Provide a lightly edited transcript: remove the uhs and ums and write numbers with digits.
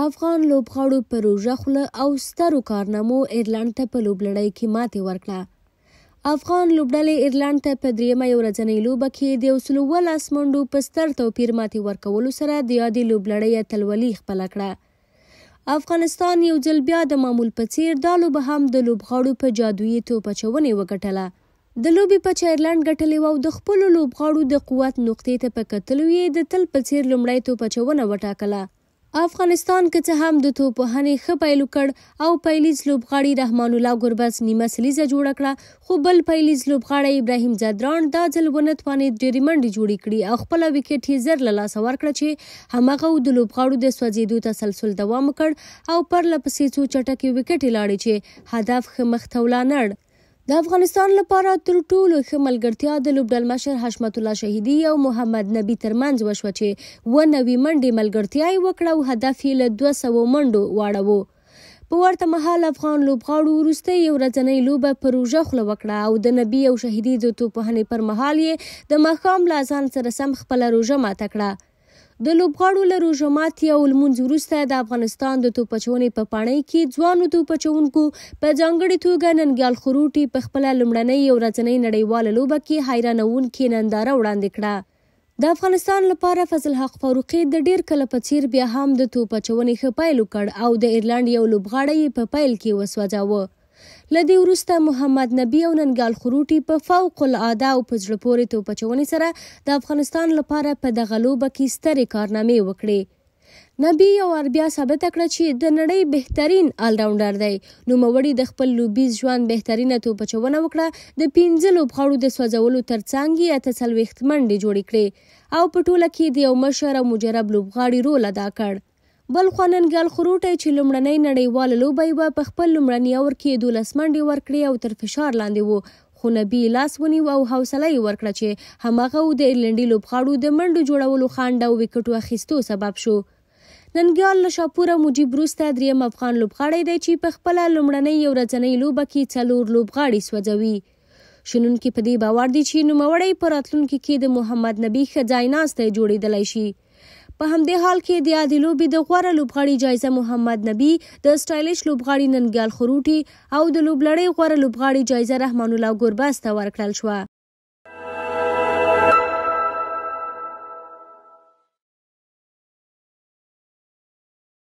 افغان لوبغاړو په روژه خوله او سترو کارنامو ایرلنډ ته په لوبلړۍ کې ماتې ورکړه. افغان لوبډلې ایرلنډ ته په درېیمه یو ورځنۍ لوبه کې د 117 منډو په ستر توپیر ماتې ورکولو سره د یادې لوبلړۍ اتلولي خپله کړه. افغانستان یو ځل بیا د معمول په څېر دا لوبه هم د لوبغاړو په جادويي توپ اچونې وګټله. د لوبې پچه ایرلنډ ګټلې وه او د خپلو لوبغاړو د قوت نقطې ته په کتلو یې د تل په څېر لومړی توپ اچونه وټاکله. افغانستان که څه هم د توپ وهنې ښه پیل وکړ او پیلیز لوبغاړي رحمان الله ګربز نیمه سلیزه جوړه کړه، خو بل پیلیز لوبغاړی ابراهیم ځدراڼ دا ځل ونه توانید ډېرې منډې جوړې کړي او خپله ویکټ یې زر له لاسه ورکړه چې همغه و د لوبغاړو د سوځېدو تسلسل دوام وکړ او پرله پسې څو چټکې ویکټې لاړې چې هدف ښه مخ ته ولا نړ. د افغانستان لپاره تر ټولو ښه ملګرتیا د لوبډلمشر حشمت الله شهیدي او محمد نبي ترمنځ وشوه چې 97 منډې ملګرتیا یې وکړه او هدف یې له 200 منډو واړوو. په ورته مهال افغان لوبغاړو وروستۍ یو ورځنۍ لوبه په روژه خوله وکړه او د نبي او شهیدي د توپوهنې پر مهال یې د ماښام له اذان سره سم خپله روژه ماته کړه. د لوبغاړو له روژه ماتي او لمونځ وروسته د افغانستان د توپ اچونې په پاڼۍ کې ځوانو توپ اچونکو په ځانګړې توګه ننګیال خروټي په خپله لومړنۍ یو ورځنۍ نړیواله لوبه کې حیرانوونکې ننداره وړاندې کړه. د افغانستان لپاره فضل حق فاروقي د ډېر کله په څېر بیا هم د توپ اچونې ښه پیل وکړ او د ایرلنډ یو لوبغاړی یې په پیل کې وسوځاوه. له دې وروسته محمد نبي او ننګیال خروټي په فوق العاده او په زړه پورې توپ اچونې سره د افغانستان لپاره په دغه لوبه کې سترې کارنامې وکړې. نبي یو وار بیا ثابته کړه چې د نړۍ بهترین الراونډر دی. نوموړي د خپل لوبیز ژوند بهترینه توپ اچونه وکړه، د 5 لوبغاړو د سوځولو ترڅنګ یې 48 منډې جوړې کړې او په ټوله کې د یو مشر او مجرب لوبغاړي رول ادا کړ. بلخوا ننګیال خروټی چې لومړنۍ نړیواله لوبه یې وه، په خپل لومړني اور کې یې 12 منډې ورکړې او تر فشار لاندې و، خو نبي یې لاس ونیو او حوصله یې ورکړه چې هماغه و د ایرلنډي لوبغاړو د منډو جوړولو خنډ او ویکټو اخیستو سبب شو. ننګیال له شاپور او مجیب وروسته دریم افغان لوبغاړی دی چې په خپله لومړنۍ یو ورځنۍ لوبه کې 4 لوبغاړي سوځوي. شنونکي په دې باور دي چې نوموړی په راتلونکي کې د محمد نبي ښه ځای ناستی جوړېدلی شي. په همدې حال کې د یادې لوبې د غوره لوبغاړي جایزه محمد نبي، د سټایلیش لوبغاړي ننګیال خروټي او د لوبلړۍ غوره لوبغاړي جایزه رحمان الله ګربز ته ورکړل شوه.